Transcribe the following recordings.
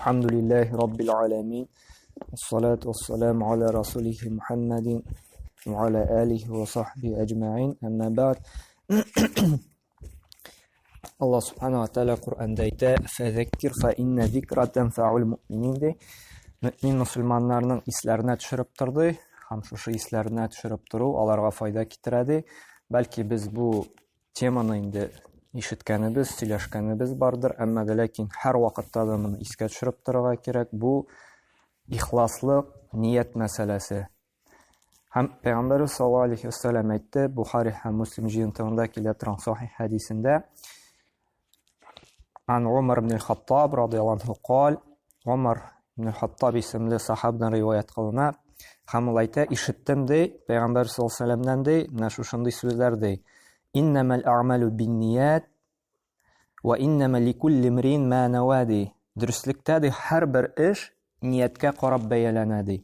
الحمد لله رب العالمين والصلاة والسلام على رسوله محمد وعلى آله وصحبه أجمعين أما بعد Алла Субхану ва Тааля Коръәндә әйтә: "Фәзәккир фа инна зикра тәнфаул муъминин" ди. Мөмин мөселманнарның исләренә төшереп торды һәм шушы исләренә төшереп тору аларга файда китерә ди. Бәлки без бу теманы инде ишеткәнебез, сөйләшкәнебез бардыр, әмма дә ләкин һәр вакытта да моны искә төшереп торырга кирәк. Бу ихласлык, ният мәсьәләсе. Һәм Пәйгамбәрбез саллаллаһу алейхи вәсәлләм әйтте, Бухари һәм Муслим җыентыгында килә торган сахих хәдисендә, Ан Умар ибн Хаттаб радияллаһу анху кал, Умар ибн Хаттаб исемле сахабдан риваять кылына, һәм ул әйтә, ишеттем ди, Пәйгамбәр саллаллаһу алейһи вәсәлләмнән ди, менә шушындый сүзләр ди. Иннәмәл әгъмалу бинният Вә иннәмә ликулли мриин мә нәвә ди. Дөреслектә ди, һәрбер эш нияткә карап бәяләнә ди.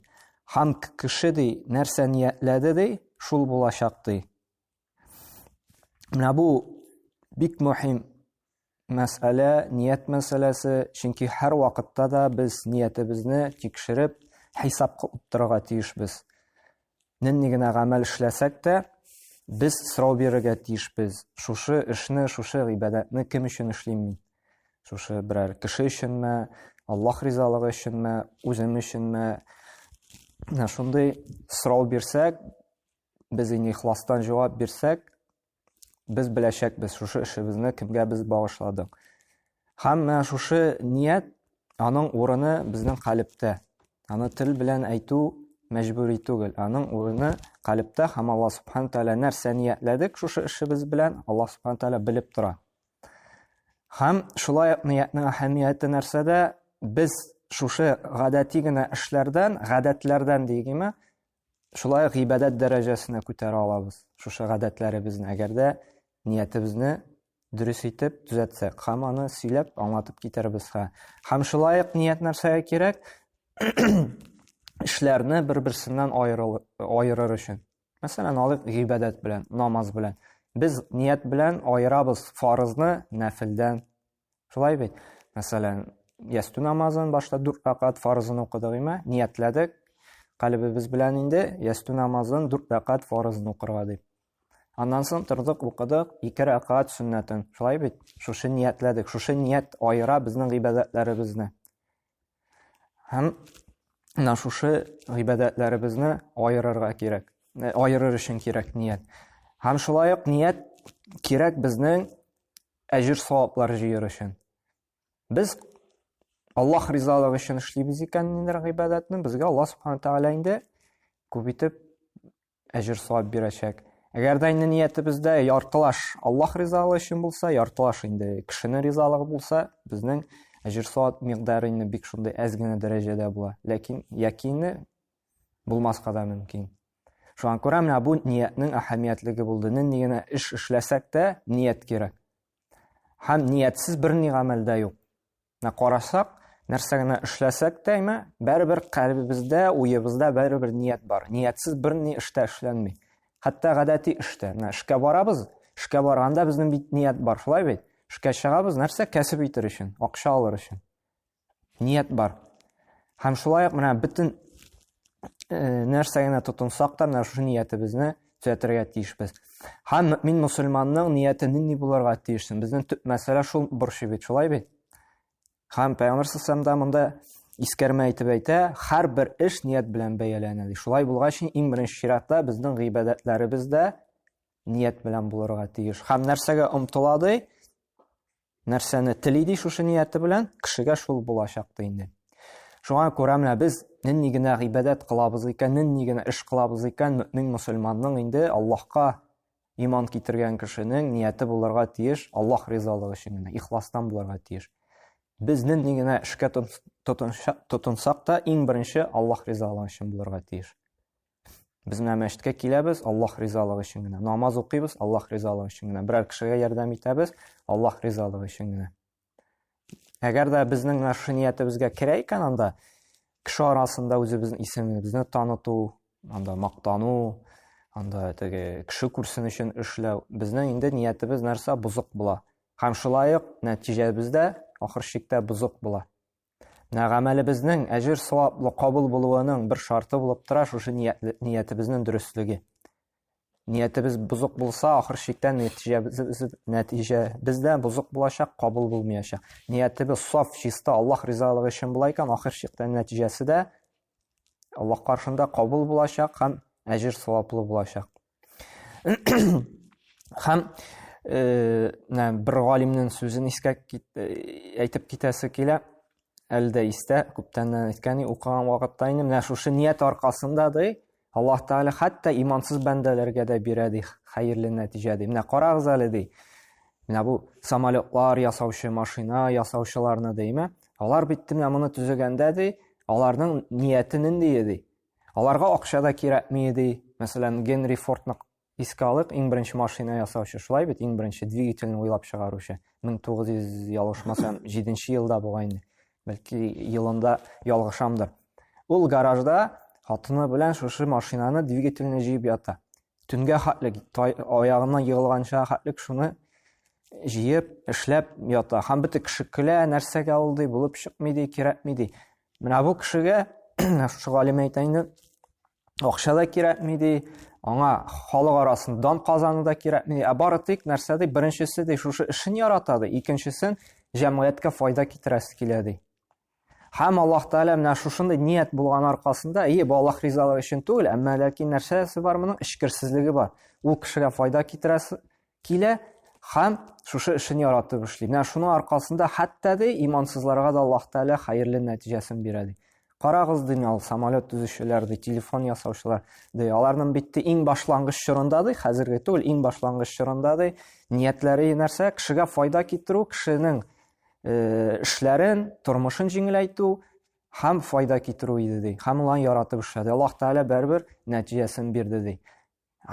Һәм кеше ди, нәрсә ниятләде ди, шул булачак ди. Менә бу бик мөһим мәсьәлә, ният мәсьәләсе, чөнки һәр вакытта да без ниятебезне тикшереп, хисап кылып торырга тиешбез. Нинди генә гамәл эшләсәк тә, без сорау бирергә тиешбез. Шушы эшне, шушы гыйбадәтне кем өчен эшлим мин? Шушы берәр кеше өченме, Аллаһ ризалыгы өченме, үзем өченме? Менә шундый сорау бирсәк, без инде ихластан җавап бирсәк, без беләчәкбез шушы эшебезне кемгә без багышладык. Һәм менә шушы ният, аның урыны безнең калептә. Аны тел белән әйтү мәҗбүри түгел. Аның урыны калептә һәм Аллаһ субхана тәгалә нәрсә ниятләдек шушы эшебез белән, Аллаһ субхана тәгалә белеп тора. Һәм шулай ук ниятнең әһәмияте нәрсәдә? Без шушы гадәти генә эшләрдән, гадәтләрдән дигиме, Шулай ук гыйбадәт дәрәҗәсенә күтәрә алабыз шушы гадәтләребезне, әгәр дә ниятебезне дөрес итеп төзәтсәк һәм аны сөйләп, аңлатып китәрбез. Һәм шулай ук ният нәрсәгә кирәк? Эшләрне бер-берсеннән аерыр өчен. Мәсәлән, алыйк гыйбадәт белән, намаз белән. Без ният белән аерабыз фарызны нәфелдән, Шулай бит. Мәсәлән, ястү намазын башта дүрт рәкать фарызын укыдык име, ниятләдек калебебез белән инде ястү намазын дүрт рәкать фарызын укырга дип. Аннан соң тордык, укыдык ике рәкать сөннәтен. Шулай бит. Шушы ниятләдек. Шушы ният аера безнең гыйбадәтләребезне. Һәм менә шушы гыйбадәтләребезне аерырга кирәк. Э, аерыр өчен кирәк ният. Һәм шулай ук ният кирәк безнең әҗер саваплар җыер өчен. Без Аллаһ ризалыгы өчен эшлибез икән ниндидер гыйбадәтне, безгә Аллаһ субхана тәгалә инде күп итеп әҗер савап бирәчәк. Әгәр дә инде ниятебездә яртылаш Аллаһ ризалыгы өчен булса, яртылаш инде кешенең ризалыгы булса, безнең әҗер савап микъдары инде бик шундый әз генә дәрәҗәдә була. Ләкин якины булмаска да мөмкин. Шуңа күрә менә бу ниятнең әһәмиятлеге булды. Нинди генә эш эшләсәк тә, ният кирәк. Һәм ниятсез берни гамәлдә юк. Менә карасак, нәрсә генә эшләсәк тә, әйме, барыбер кальбебездә, уебызда барыбер ният бар. Ниятсез берни эш тә эшләнми. Хәтта гадәти эштә. Менә эшкә барабыз, эшкә барганда безнең бит ният бар, шулай бит? Эшкә чыгабыз, нәрсә кәсеп итер өчен, акча алыр өчен. Ният бар. Һәм шулай ук менә бөтен э, нәрсә генә тотынсак та, менә шушы ниятебезне төзәтергә тиешбез. Һәм мөмин мөселманның нияте нинди булырга тиеш? Безнең төп мәсьәлә шул борчый бит, шулай бит? Һәм Пәйгамбәр саллаллаху да монда искәрмә әйтеп әйтә, һәрбер эш ният белән бәяләнә ди. Шулай булгач, иң беренче чиратта безнең гыйбадәтләребез дә ният белән булырга тиеш. Һәм нәрсәгә омтыла ди? Нәрсәне тели ди шушы нияте белән, кешегә шул булачак ди инде. Шуңа күрә менә без нинди генә гыйбадәт кылабыз икән, нинди генә эш кылабыз икән, мөмин мөселманның инде Аллаһка иман китергән кешенең нияте булырга тиеш, Аллаһ ризалыгы өчен генә, ихластан булырга тиеш. Без нинди генә эшкә тотынсак та, иң беренче Аллаһ ризалыгы өчен булырга тиеш. Без менә мәчеткә киләбез, Аллаһ ризалыгы өчен генә. Намаз укыйбыз, Аллаһ ризалыгы өчен генә. Берәр кешегә ярдәм итәбез, Аллаһ ризалыгы өчен генә. Әгәр дә безнең менә шушы ниятебезгә керә икән анда, кеше арасында үзебезнең исемебезне таныту, анда мактану, анда теге кеше күрсен өчен эшләү, безнең инде ниятебез нәрсә бозык була. Һәм шулай ук нәтиҗәбез дә ахыр чиктә бозык була. Менә гамәлебезнең әҗер саваплы кабул булуының бер шарты булып тора шушы ниятебезнең дөреслеге. Ниятебез бозык булса, ахыр чиктә нәтиҗәбез нәтиҗәбез дә бозык булачак, кабул булмаячак. Ниятебез саф, чиста, Аллаһ ризалыгы өчен була икән, ахыр чиктә нәтиҗәсе дә Аллаһ каршында кабул булачак һәм әҗер саваплы булачак. Һәм э, бер галимнең сүзен искә кит, э, әйтеп китәсе килә. Әле дә истә, күптәннән әйткән, укыган вакытта инде менә шушы ният аркасында ди, Аллаһ Тәгалә хәтта имансыз бәндәләргә дә бирә ди, хәерле нәтиҗә ди. Менә карагыз әле ди. Менә бу самолетлар ясаучы, машина ясаучыларны дийме? Алар бит менә моны төзегәндә ди, аларның нияте нинди ди? Аларга акча да кирәкми ди. Мәсәлән, Генри Фордны искә алыйк, иң беренче машина ясаучы, шулай бит, иң беренче двигательне уйлап чыгаручы. 1900 ялгышмасам, 7 елда бугай инде. Бәлки елында ялгышамдыр. Ул гаражда хатыны белән шушы машинаны двигательне җыеп ята. Төнгә хәтлек, аягыннан егылганча хәтлек шуны җыеп, эшләп ята. Һәм бөтен кеше көлә, нәрсәгә ул ди, булып чыкмый ди, кирәкми ди. Менә бу кешегә шушы галим әйтә инде, акча да кирәкми ди, аңа халык арасында дан казану да кирәкми ди. Ә бары тик нәрсә ди, беренчесе ди, шушы эшен ярата ди, икенчесен җәмгыятькә файда китерәсе килә ди. Һәм Аллаһ Тәгалә менә шушындый ният булган аркасында, ие, бу Аллаһ ризалыгы өчен түгел, әмма ләкин нәрсәсе бар моның? Эчкерсезлеге бар. Ул кешегә файда китерәсе килә һәм шушы эшен яратып эшли. Менә шуның аркасында хәтта ди имансызларга да Аллаһ Тәгалә хәерле нәтиҗәсен бирә ди. Карагыз ди, ул самолет төзүчеләр ди, телефон ясаучылар ди. Аларның бит иң башлангыч чорында ди, хәзерге түгел, иң башлангыч чорында ди, ниятләре нәрсә? Кешегә файда китерү, кешенең э, эшләрен, тормышын җиңеләйтү һәм файда китерү иде ди. Һәм улар яратып эшләде. Аллаһ Тәгалә бәрбер нәтиҗәсен бирде ди.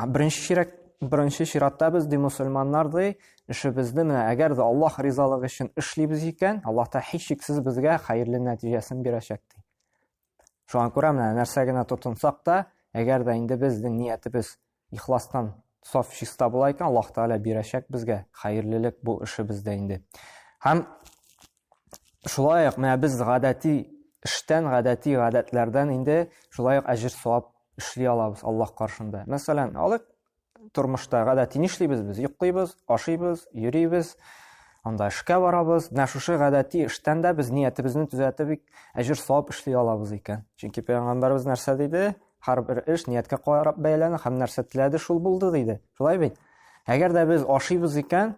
Беренче чират, беренче чиратта без ди мусульманнар ди, эшебезне менә әгәр дә Аллаһ ризалыгы өчен эшлибез икән, Аллаһ та һичшиксез безгә хәерле нәтиҗәсен бирәчәк ди. Шуңа күрә менә нәрсә генә тотынсак та, әгәр дә инде безнең ниятебез ихластан саф чиста була икән, Аллаһ Тәгалә бирәчәк безгә хәерлелек бу эшебездә инде. Һәм шулай ук менә без гадәти эштән, гадәти гадәтләрдән инде шулай ук әҗер савап эшли алабыз Аллаһ каршында. Мәсәлән, алыйк тормышта гадәти нишлибез без? Йоклыйбыз, ашыйбыз, йөрибез, анда эшкә барабыз. Менә шушы гадәти эштән дә без ниятебезне төзәтеп әҗер савап эшли алабыз икән. Чөнки пәйгамбәрбез нәрсә диде? Һәрбер эш нияткә карап бәяләнә һәм нәрсә теләде, шул булды диде. Шулай бит? Әгәр дә без ашыйбыз икән,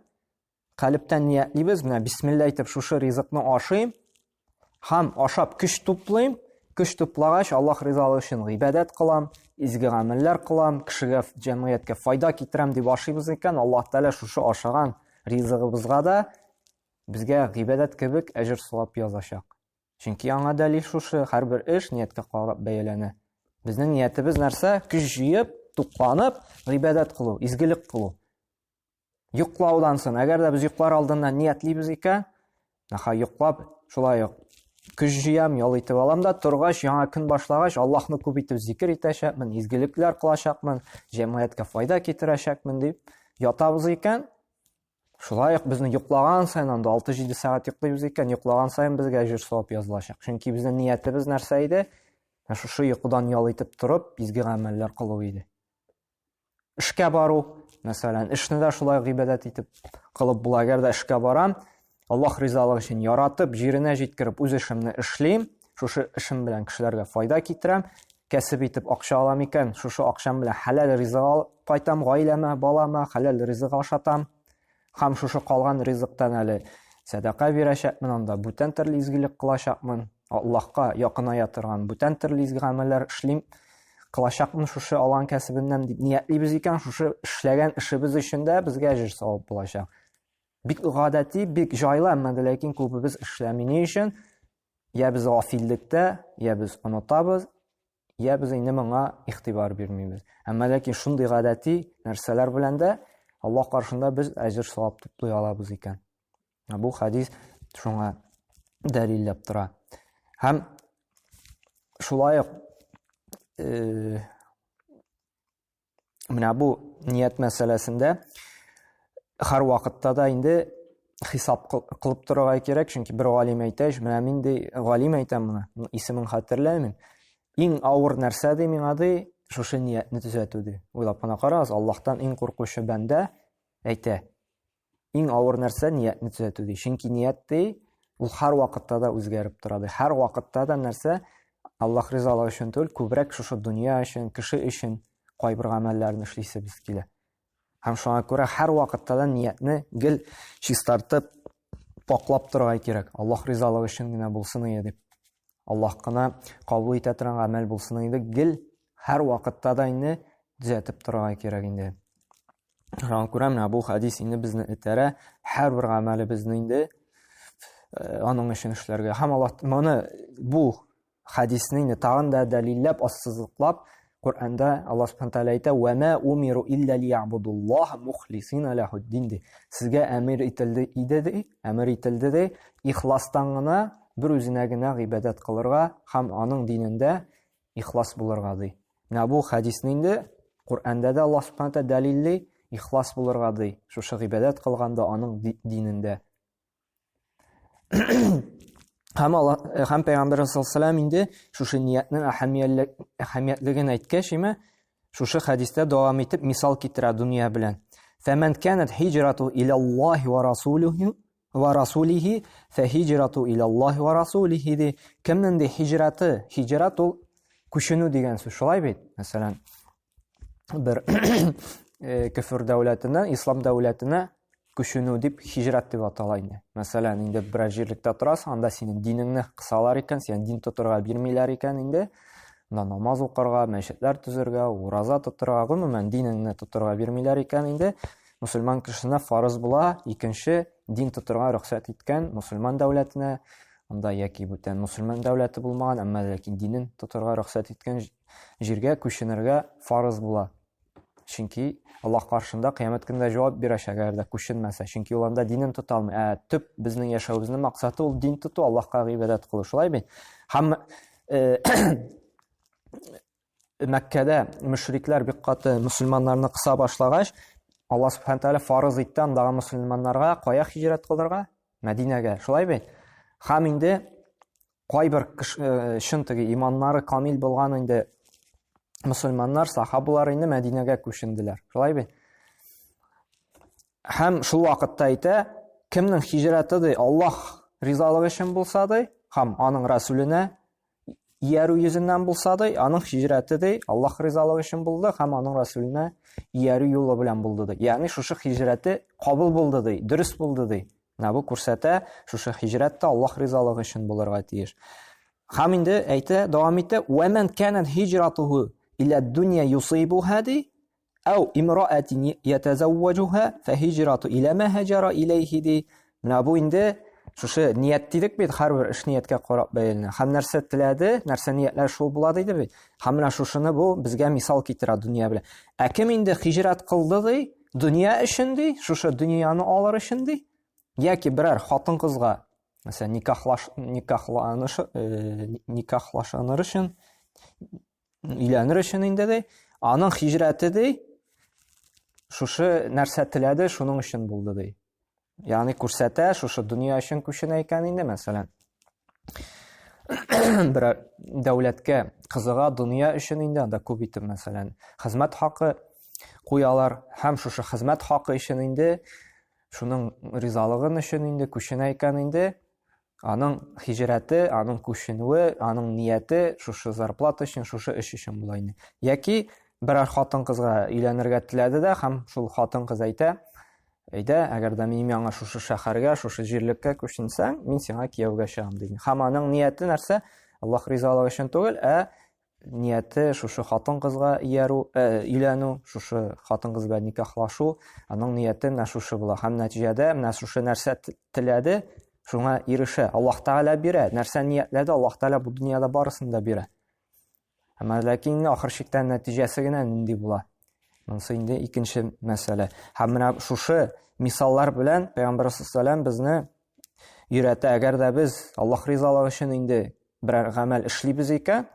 Калептән ниятлибез, менә бисмилла әйтеп шушы ризыкны ашыйм һәм ашап көч туплыйм. Көч туплагач, Аллаһ ризалыгы өчен гыйбадәт кылам, изге гамәлләр кылам, кешегә, җәмгыятькә файда китерәм дип ашыйбыз икән, Аллаһ Тәгалә шушы ашаган ризыгыбызга да безгә гыйбадәт кебек әҗер савап язачак. Чөнки аңа дәлил шушы, һәрбер эш нияткә карап бәяләнә. Безнең ниятебез нәрсә? Көч җыеп, тукланып, гыйбадәт кылу, изгелек кылу. Йоклаудан соң, әгәр дә без йоклар алдыннан ниятлибез икән, аха, йоклап, шулай ук көч җыям, ял итеп алам да, торгач, яңа көн башлагач, Аллаһны күп итеп зикер итәчәкмен, изгелекләр кылачакмын, җәмгыятькә файда китерәчәкмен дип ятабыз икән, шулай ук безне йоклаган саен анда 6-7 сәгать йоклыйбыз икән, йоклаган саен безгә әҗер савап язылачак. Чөнки безнең ниятебез нәрсә иде? Шушы йокыдан ял итеп торып, изге гамәлләр кылу иде. Эшкә бару, мәсәлән, эшне дә шулай гыйбадәт итеп кылып була. Әгәр дә эшкә барам, Аллаһ ризалыгы өчен яратып, җиренә җиткереп үз эшемне эшлим, шушы эшем белән кешеләргә файда китерәм, кәсеп итеп акча алам икән, шушы акчам белән хәләл ризык алып кайтам гаиләмә, балама, хәләл ризык ашатам. Һәм шушы калган ризыктан әле сәдака бирәчәкмен, анда бүтән төрле изгелек кылачакмын, Аллаһка якыная торган бүтән төрле изге гамәлләр эшлим, кылачакмын шушы алган кәсебемнән дип ниятлибез икән, шушы эшләгән эшебез өчен дә безгә әҗер савап булачак. Бик гадәти, бик җайлы, әмма дә ләкин күбебез эшләми. Ни өчен? Я без гафиллектә, я без онытабыз, я без инде моңа игътибар бирмибез. Әмма ләкин шундый гадәти нәрсәләр белән дә Аллаһ каршында без әҗер савап туплый алабыз икән. Бу хадис шуңа дәлилләп тора. Һәм шулай ук э, менә бу ният мәсьәләсендә һәр вакытта да инде хисап кылып торырга кирәк, чөнки бер галим әйтә, менә мин ди, галим әйтәм моны, исемен хәтерләмим. Иң авыр нәрсә ди миңа ди, шушы ниятне төзәтү ди. Уйлап кына карагыз, Аллаһтан иң куркучы бәндә әйтә. Иң авыр нәрсә ниятне төзәтү ди. Чөнки ният ди, ул һәр вакытта да үзгәреп тора ди. Һәр вакытта да нәрсә Аллаһ ризалыгы өчен түгел, күбрәк шушы дөнья өчен, кеше өчен кайбер гамәлләрне эшлисебез килә. Һәм шуңа күрә һәр вакытта да ниятне гел чистартып, паклап торырга кирәк. Аллаһ ризалыгы өчен генә булсын иде дип. Аллаһ кына кабул итә торган гамәл булсын иде. Гел һәр вакытта да инде төзәтеп торырга кирәк инде. Шуңа күрә менә бу хәдис инде безне этәрә, һәрбер гамәлебезне инде э, аның өчен эшләргә. Һәм Аллаһ моны бу Хәдисне инде тагын да дәлилләп, ассызыклап, Коръәндә Аллаһ Субхану тәгалә әйтә: "Ва ма умиру илля лиябудуллаһ мухлисина лахуддин" ди. Сезгә әмер ителде иде ди, әмер ителде ди, ихластан гына бер үзенә генә гыйбадәт кылырга һәм аның динендә ихлас булырга ди. Менә бу хәдисне инде Коръәндә дә Аллаһ Субхану тәгалә дәлилли, ихлас булырга ди. Шушы гыйбадәт кылганда аның динендә. Һәм Алла э, һәм Пәйгамбәр саллаллаху инде шушы ниятнең әһәмиятлеген әйткәч, име, шушы хәдистә дәвам итеп мисал китерә дөнья белән. Фәмән канат һиҗрату илаллаһи ва расулихи ва расулихи фәһиҗрату илаллаһи ва расулихи ди. Кемнең ди һиҗраты? Һиҗрат ул күченү дигән сүз, шулай бит? Мәсәлән, бер э, көфер дәүләтеннән ислам дәүләтенә күченү дип хиҗрәт дип атала инде. Мәсәлән, инде берәр җирлектә торасың, анда синең динеңне кысалар икән, сиңа дин тотырга бирмиләр икән инде. Анда намаз укырга, мәчетләр төзергә, ураза тотырга, гомумән динеңне тотырга бирмиләр икән инде. Мусульман кешесенә фарыз була икенче дин тотырга рөхсәт иткән мусульман дәүләтенә, анда яки бүтән мусульман дәүләте булмаган, әмма ләкин динен тотырга рөхсәт иткән җиргә күченергә фарыз була. Чөнки Аллаһ каршында кыямәт көнендә җавап бирәчәк, әгәр дә күченмәсә. Чөнки ул анда динен тота алмый. Ә төп безнең яшәвебезнең максаты ул дин тоту, Аллаһка гыйбадәт кылу. Шулай бит? Һәм э, Мәккәдә мөшрикләр бик каты мөселманнарны кыса башлагач, Аллаһ субхана тәгалә фарыз итте андагы мөселманнарга кая һиҗрәт кылырга? Мәдинәгә. Шулай бит? Һәм инде кайбер э, чын теге иманнары камил булган инде мөселманнар, сахабалар инде Мәдинәгә күченделәр. Шулай бит? Һәм шул вакытта әйтә, кемнең хиҗрәте ди, Аллаһ ризалыгы өчен булса ди, һәм аның расүленә иярү йөзеннән булса ди, аның хиҗрәте ди, Аллаһ ризалыгы өчен булды һәм аның расүленә иярү юлы белән булды ди. Ягъни шушы хиҗрәте кабул булды ди, дөрес булды ди. Менә бу күрсәтә, шушы һиҗрәт тә Аллаһ ризалыгы өчен булырга тиеш. Һәм инде әйтә, дәвам итә, "Ва ман канат һиҗратуху иля дунья юсибуха" ди, "Ау имраатин ятазавваҗуха фаһиҗрату иля ма һаҗара иләйһи" ди. Менә бу инде шушы ният дидек бит, һәрбер эш нияткә карап бәяләнә. Һәм нәрсә теләде, нәрсә ниятләр шул була диде бит. Һәм менә шушыны бу безгә мисал китерә дөнья белән. Ә кем инде һиҗрат кылды ди, Дөнья өчен ди, шушы дөньяны алыр өчен ди, яки берәр хатын-кызга, мәсәлән, никахлаш, никахланыш, э, никахлашыныр өчен, өйләнер өчен инде ди, аның хиҗрәте ди, шушы нәрсә теләде, шуның өчен булды ди. Ягъни күрсәтә, шушы дөнья өчен күченә икән инде, мәсәлән. Берәр дәүләткә кызыга дөнья өчен инде анда күп итеп, мәсәлән, хезмәт хакы куялар һәм шушы хезмәт хакы өчен инде шуның ризалыгын өчен инде күченә икән инде, аның хиҗрәте, аның күченүе, аның нияте шушы зарплата өчен, шушы эш өчен була инде. Яки берәр хатын-кызга өйләнергә теләде дә һәм шул хатын-кыз әйтә, әйдә, әгәр дә минем яңа шушы шәһәргә, шушы җирлеккә күченсәң, мин сиңа кияүгә чыгам дигән. Һәм аның нияте нәрсә? Аллаһ ризалыгы өчен түгел, ә нияте шушы хатын-кызга иярү, э, өйләнү, шушы хатын-кыз белән никахлашу, аның нияте менә шушы була. Һәм нәтиҗәдә менә шушы нәрсә теләде, шуңа ирешә. Аллаһ Тәгалә бирә. Нәрсә ниятләде, Аллаһ Тәгалә бу дөньяда барысын да бирә. Әмма ләкин ахыр чиктә нәтиҗәсе генә нинди була? Монысы инде икенче мәсьәлә. Һәм менә шушы мисаллар белән Пәйгамбәр саллаллаху безне өйрәтә. Әгәр дә без Аллаһ ризалыгы өчен инде берәр гамәл эшлибез икән,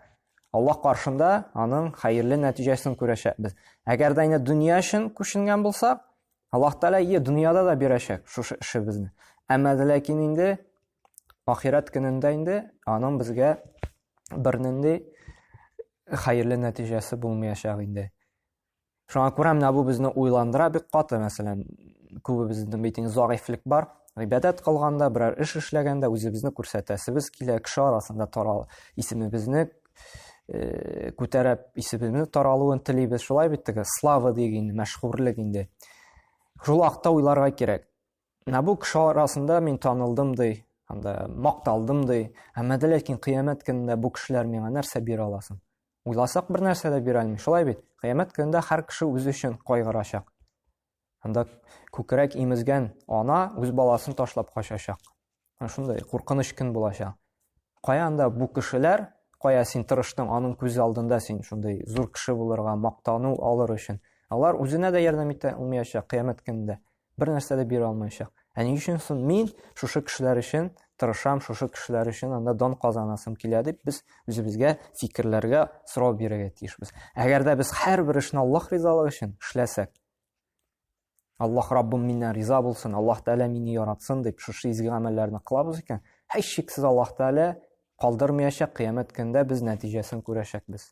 Аллаһ каршында аның хәерле нәтиҗәсен күрәчәкбез. Әгәр дә инде дөнья өчен күченгән булсак, Аллаһ Тәгалә ие дөньяда да бирәчәк шушы эшебезне. Әмма дә ләкин инде ахирәт көнендә инде аның безгә бернинди хәерле нәтиҗәсе булмаячак инде. Шуңа күрә менә бу безне уйландыра бик каты, мәсәлән, күбебезнең бит инде зәгыйфьлек бар. Гыйбадәт кылганда, берәр эш эшләгәндә үзебезне күрсәтәсебез килә, кеше арасында тарал, исемебезне э, күтәреп, исемебезне таралуын телибез. Шулай бит теге слава дигән мәшһүрлек инде. Шул акта уйларга кирәк. Менә бу кеше арасында мин танылдым ди, анда макталдым ди. Әмма дә ләкин кыямәт көнендә бу кешеләр миңа нәрсә бирә аласың? Уйласак бер нәрсә дә бирә алмый. Шулай бит. Кыямәт көнендә һәр кеше үзе өчен кайгырачак. Анда күкрәк имезгән ана үз баласын ташлап качачак. Шундай куркыныч көн булачак. Кая анда бу кешеләр, кая син тырыштың, аның күз алдында син шундый зур кеше булырга, мактану алыр өчен. Алар үзенә дә ярдәм итә алмаячак кыямәт көнендә. Бер нәрсә дә бирә алмаячак. Ә ни өчен соң мин шушы кешеләр өчен тырышам, шушы кешеләр өчен анда дан казанасым килә дип без үзебезгә фикерләргә сорау бирергә тиешбез. Әгәр дә без һәрбер эшне Аллаһ ризалыгы өчен эшләсәк, Аллаһ Раббым миннән риза булсын, Аллаһ Тәгалә мине яратсын дип шушы изге гамәлләрне кылабыз икән, һичшиксез Аллаһ Тәгалә калдырмаячак, кыямәт көнендә без нәтиҗәсен күрәчәкбез.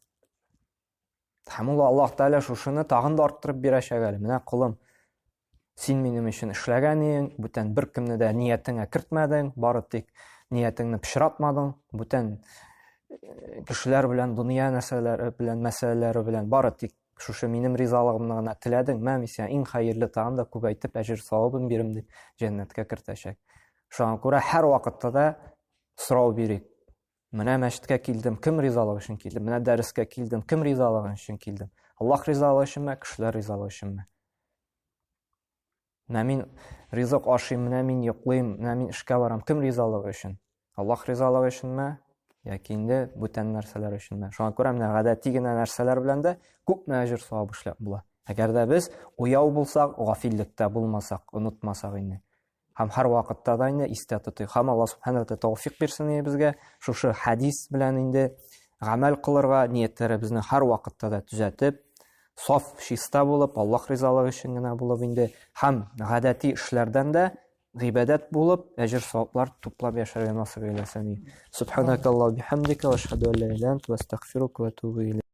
Һәм ул Аллаһ Тәгалә шушыны тагын да арттырып бирәчәк әле. Менә колым, син минем өчен эшләгән идең, бүтән беркемне дә ниятеңә кертмәдең, бары тик ниятеңне пычратмадың, бүтән э, кешеләр белән, дөнья нәрсәләре белән, мәсьәләләре белән бары тик шушы минем ризалыгымны гына теләдең, мә, мин сиңа иң хәерле тагын да күбәйтеп әҗер савабын бирем дип җәннәткә кертәчәк. Шуңа күрә һәр вакытта да сорау бирик. Менә мәчеткә килдем, кем ризалыгы өчен килдем? Менә дәрескә килдем, кем ризалыгы өчен килдем? Аллаһ ризалыгы өченме, кешеләр ризалыгы өченме? Менә мин ризык ашыйм, менә мин йоклыйм, менә мин эшкә барам, кем ризалыгы өчен? Аллаһ ризалыгы өченме? Яки инде бүтән нәрсәләр өченме? Шуңа күрә менә гадәти генә нәрсәләр белән дә күпме әҗер савап эшләп була. Әгәр дә без уяу булсак, гафиллектә булмасак, онытмасак инде. Һәм һәр вакытта да инде истә тотыйк. Һәм Аллаһ субхана ва тәүфик бирсен инде безгә шушы хәдис белән инде гамәл кылырга, ниятләребезне һәр вакытта да төзәтеп, саф, чиста булып, Аллаһ ризалыгы өчен генә булып инде һәм гадәти эшләрдән дә гыйбадәт булып, әҗер саваплар туплап яшәргә насыйп әйләсен. Субханакаллаһу бихамдика ва ашһаду ан ла иляха илля анта ва астагфирука ва атубу илейк.